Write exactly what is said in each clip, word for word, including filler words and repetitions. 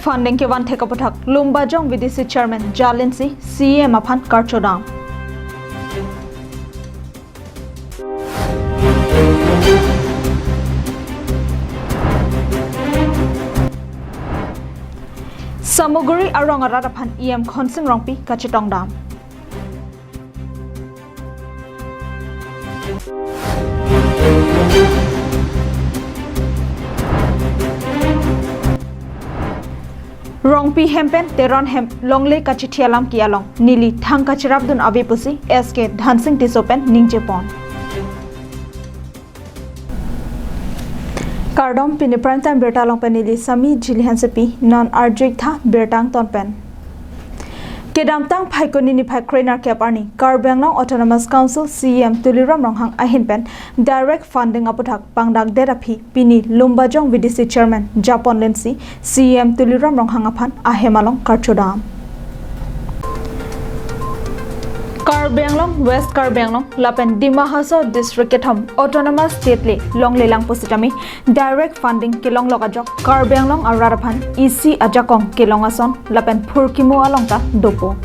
Funding kevan thek aphuthak Lumbajong V D C Chairman jalinsi C E M aphan karchodam. Samuguri arong arat aphan E M Khonsing Rongpi kachetongdam. Rongpi hem pen Teron hem longle kachethi alam ke along neli thang kacherapdun ave pusi S K Dhansing Tisso pen ningjepon. Kardom, pini Prime Time birta along pen neli Sami Jili Hansepi. Non arjuik tha birta angton pen. Kedamtang Phaikuni niphai krenerkep arni Karbi Anglong Autonomous Council C E M Tuliram Ronghang ahin pen direct funding aphuthak pangdakdet aphi pini Lumbajong V D C Chairman japonlinsi C E M Tuliram Ronghang aphan ahem along karchodam. Karbi Anglong, West Karbi Anglong lapen Dima Hasao district kethom Autonomous State le longlelang pusitame direct funding kelonglok ajok Karbi Anglong arat aphan isi ajakong kelong ason lapen phurkimo along ta dopo.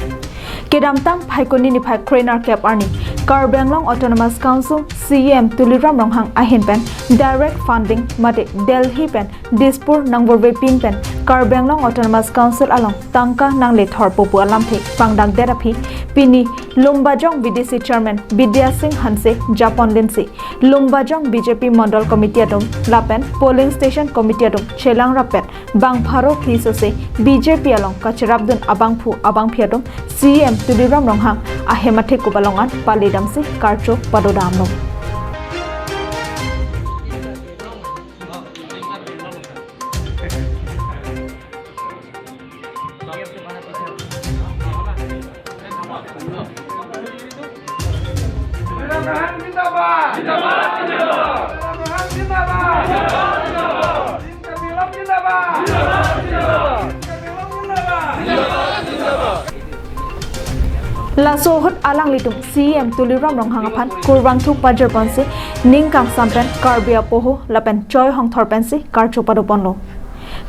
Kedamtang Phaikuni niphai krenerkep arni Karbi Anglong Autonomous Council C E M Tuliram Ronghang ahin pen direct funding mate Delhi pen Dispur nangvorvepin pen Karbi Anglong Autonomous Council along tangka nanglethorpo pu alamthe pangdakdet aphi pini Lumbajong V D C Chairman Bidya Sing Hanse japonlinsi Lumbajong B J P Mondol Committee atum lapen Polling Station Committee atum chelang rappet bang pharo phli sose B J P along kacherapdun abangphu abangphi atum C E M Tuliram Ronghang ahem athekup along an palidamsi karcho padodamlo. Laso ahut alanglitum C E M Tuliram Ronghang aphan kurvangthu pajirponsi ning kangsam pen Karbi apoho lapen choi hongthor pensi karcho padoponlo.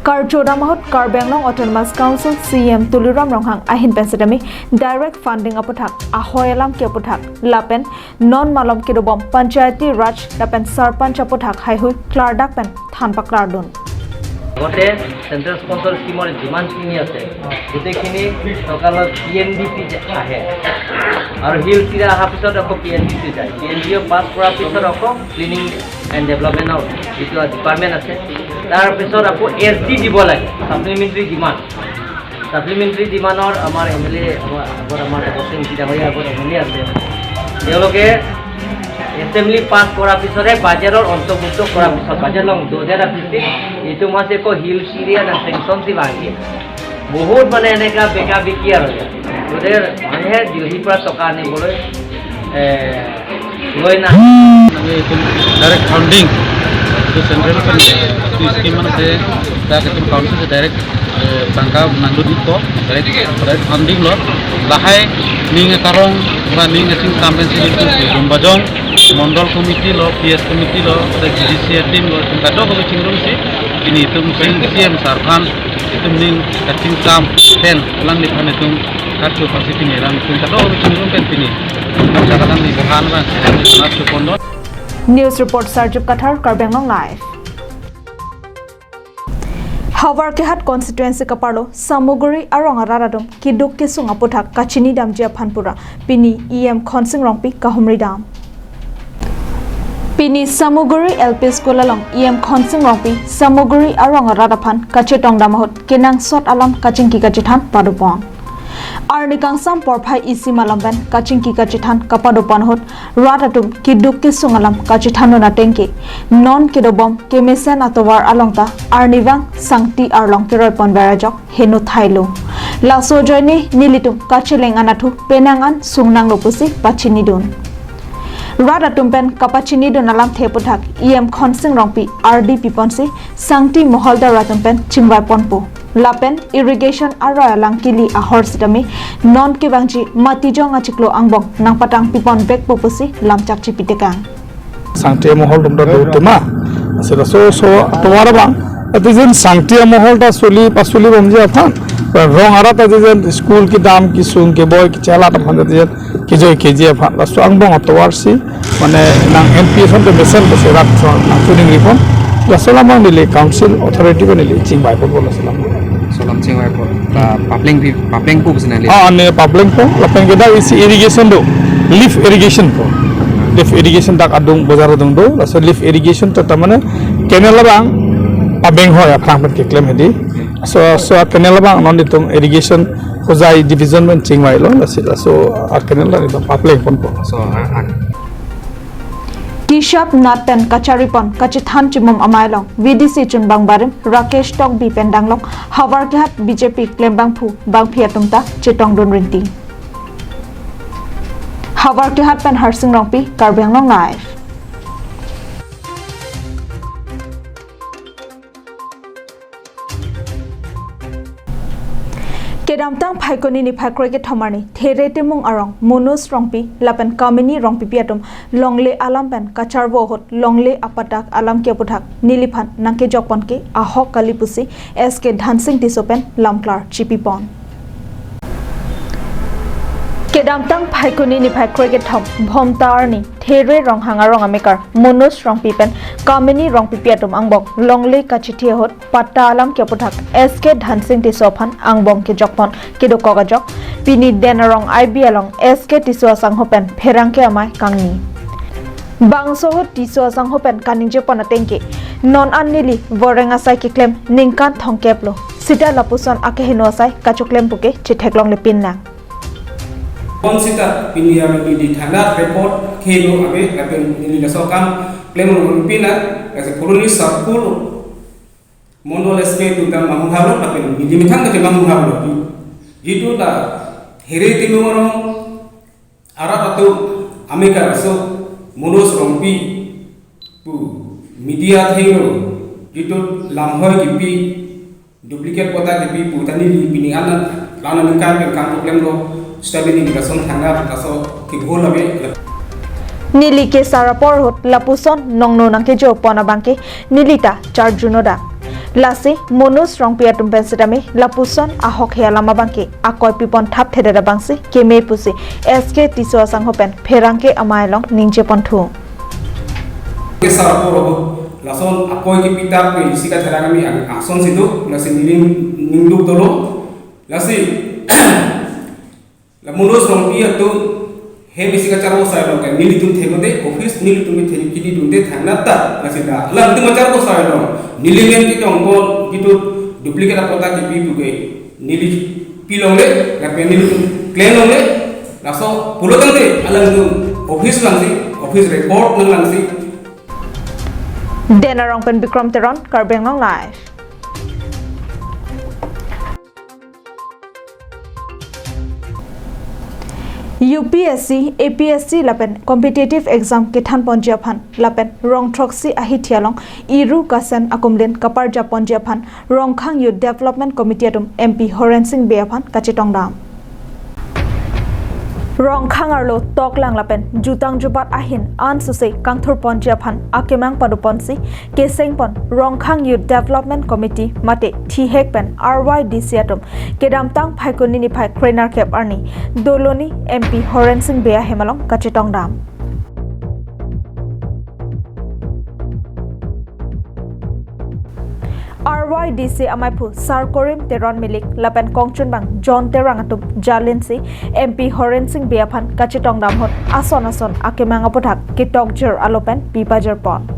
Karchodam ahut Karbi Anglong Autonomous Council C E M Tuliram Ronghang ahin pen sitame direct funding aphuthak, ahoi alam ke aphuthak lapen non malom kedobom Panchayati Raj lapen Sarpanch aphuthak haihui klardak pen than paklardun. আগতে central sponsor স্কিমৰ যিমানখিনি আছে, গোটেইখিনি টকা লৈ P N D P আহে আৰু হিল চিৰা অহাৰ পিছত আকৌ পি এন ডি পি যায়। পি এন ডি পি পাছ কৰাৰ পিছত আকৌ প্লেনিং এণ্ড ডেভেলপমেণ্টৰ যিটো ডিপাৰ্টমেণ্ট আছে, তাৰ পিছত আকৌ এছ ডি দিব লাগে, ছাপ্লিমেণ্টেৰী ডিমাণ্ড। ছাপ্লিমেণ্টেৰী ডিমাণ্ডৰ আমাৰ এম এল এ, আমাৰ আগত আমাৰ দেৱৰ সিং ডাঙৰীয়া আগত এম এল এ আছে, তেওঁলোকে এছেম্বলি পাছ কৰাৰ পিছতে বাজেটৰ অন্তৰ্ভুক্ত কৰাৰ পিছত বাজেট লং দুহেজাৰ বিশ এইটো মাছে আকৌ হিল চিৰিয়া না চেংচন চি ভাঙি বহুত মানে এনেকা বেকা বেকি আৰু। গতিকে মানুহে দিল্লীৰ পৰা টকা আনিবলৈ, এ, লৈ নাহে। Kami itu direct funding itu central kan itu scheme mana saya kita ketemu council saya direct eh, tangka nangdun iko, direct, direct funding lo, lahai ning akarong ba ning aching sampai sini itu si Lumbajong, Mondol Committee lo, P S Committee lo, ada J D C A team lo, itu kadokave chingrum si, pini itum sing C M sir aphan, itum ning kachingkam pen, alangliphan itum karcho pasi pini alanglitum kadokave chingrum pen pini. Jagadan di bahan bang, anak supondo. News report Sarjup Kathar, Karbi Anglong Live. Havar Kehat constituency kaparlo Samuguri arong arat atum keduk kesung aphuthak kachinidamji aphan pura pini E M Khonsing Rongpi kahumridam. Pini Samuguri L P school along E M Khonsing Rongpi Samuguri arong arat aphan kachetongdam ahut kenangsot alam kachingki kachethan padopon. Arni kangsam porphai isi malom pen kachingki kachethan kapadopon ahut rat atum keduk kesung alam kachethandun atengke non kedobom kemesen atovar along ta arnivang sangti arlong keroipon ver ajok heno thailo. Laso ajoine nelitum kacheleng anatthu penang an sungnanglo pusi pachinidun. Rat atum pen kapachinidun alamthe aphuthak E M Khonsing Rongpi ardi piponsi sangti moholdar atum pen chingvaiponpo. Lapen irrigation aroi alang kili ahor sitame non kevangji Matijong achiklo angbong nangpatang pipon vekpo pusi lamchak chipitekang. Sangti mohol dum do tema. Sila so so atovar abang. Atijen sangti amohol ta suli pasuli bomji aphan. Rong arat atijen school kedam kesung keboi kechelat aphan atijen kejoi keji aphan. Laso angbong atovar si mane nang M P son te mesen besi rat so nang tuning ripon. Laso alam abang neli council authority ko neli chingvai pon laso alam. Laso alam chingvai pon. La papleng pi, papleng pu besi nang le. Ah, ne papleng po, lapen ke dak isi irrigation do. Lift irrigation po. Lift irrigation dak adung, bojar adung do. Laso lift irrigation ta tamane canal abang pabeng hoi aphrang pen keklem hedi. So, so canal abang non itum irrigation Hojai division pen chingvailo, lasi laso a canal dak itum papleng ponpo. So, a, a, Kishap nat pen kacharipon kachethan chimum amei along V D C chunbang barim Rakesh Tokbi pen danglong Howraghat B J P klembangphu bangphi atum ta chetongdun rinti. Howraghat pen Harsing Rongpi, Karbi Anglong Live. Kedamtang Phaikuni niphai krekethom arni There Timung arong Manoj Rongpi lapen Kamini Rongpipi atum longle alam pen kacharvo ahut longle apatta alam ke aputhak neliphan nangkejokpon ke ahok kali pusi S K Dhansing Tisso pen lamklar chipipon. Kedamtang Phaikuni niphai krekethom Bhomta arni There Ronghang arong amekar Manoj Rongpi pen Kamini Rongpipi atum angbong longle kachithi ahut patta alam ke aputhak S K Dhansing Tisso aphan angbong kejokpon kedokok ajok pini Den Arong I B along S K Tisso asangho pen pherangke amei kangni. Bangso ahut Tisso asangho pen kaningjepon ateng ke non an neli voreng asai keklem ningkan thomkep lo. Sita lapuson akeheno asai kachoklem puke chetheklongle pinlang. Bonsita pini arni neli thana report kehelo ave lapen neli laso akam klemlong pinlang, laso koloni sarkul mondol S K atum ta manghalo lapen neli methang ta manghalo. Jitu ta There Timung arong arat atum amekar laso Manoj Rongpi pu media athengno jitu lamhoi kipi duplicate patta kipi pu ta neli pini an la aningkan pen kangklemlo, sita pini lason thana laso kebhul ave. Neli kesar apor ahut lapuson nongno nangkejopon abangke neli ta charjuno da. Lasi Manoj Rongpi atum pen sitame lapuson ahok he alam abangke akoi pipon thapthedet abangsi keme pusi S K Tisso asangho pen pherangke amei along ningjeponthu. Kesar apor ahut lason akoi kipi ta pe isi katherang ami ang-, ason si do, lasi neli ningduk dolo, lasi la Manoj Rongpi atum hem isi kacharvo asai along ke nelitum theklongte, office nelitum ke thek kedunde thangnatta, lasi da alangtum kacharvo asai along neli men kejongpon jitu duplicate apatta kipi puke neli pilongle, lapen nelitum klemlongle, laso pulo tangte alangtum office alongsi, office record nanglangsi. Den Arong pen Bikram Teron, Karbi Anglong Live. U P S C, A P S C lapen competitive exam kethanponji aphan lapen rong throksi ahithi along Iru Kasen akumlin kaparjapponji aphan Rongkhang Youth Development Committee atum M P Horensing Bey aphan kachetongdam. Rongkhang arlo toklang lapen jutang jubat ahin ansose kangthurponji aphan akemang padoponsi kesengpon Rongkhang Youth Development Committee mate thihek pen R Y D C atum kedamtang Phaikuni niphai krenerkep arni Doloni M P Horensing Bey ahem along kachetongdam. R Y D C amaiphu Sarkorim Teron Milik lapen kongchunbang John Terang atum jalinsi M P Horensing Bey aphan kachetongdam ahut ason ason akemang aputhak ketokjir alo pen pipajirpon.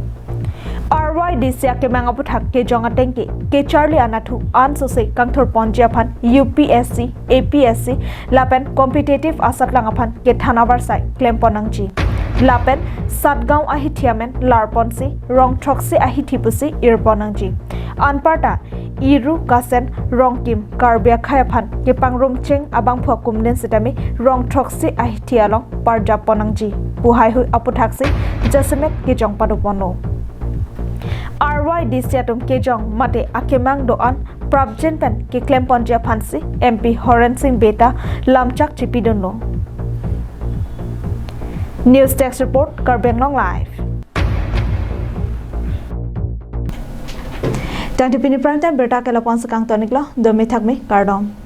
R Y D C akemang aputhak kejong ateng ke kecharli anatthu ansose kangthurponji aphan U P S C, A P S C lapen competitive asatlang aphan kethan avarsai klempon nangji. Lapen Satgaon ahithi amen larponsi rong throksi ahithi pusi irpon nangji. Anparta Iru Kasen Rongkim Karbi akhei aphan kepangrum cheng abangphu akumlin sitame rong throksi ahithi along parjappon nangji pu haihui aputhaksi jasemet kejong padoponlo. R Y D C atum kejong mate akemang do-an prapjin pen keklemponji aphansi M P Horensing Bey ta lamchak chipidunlo. News Desk Report, Karbi Anglong Live. Tangte pini Prime Time birta ke lapu-an si kangton-iklo, dome thakme, kardom.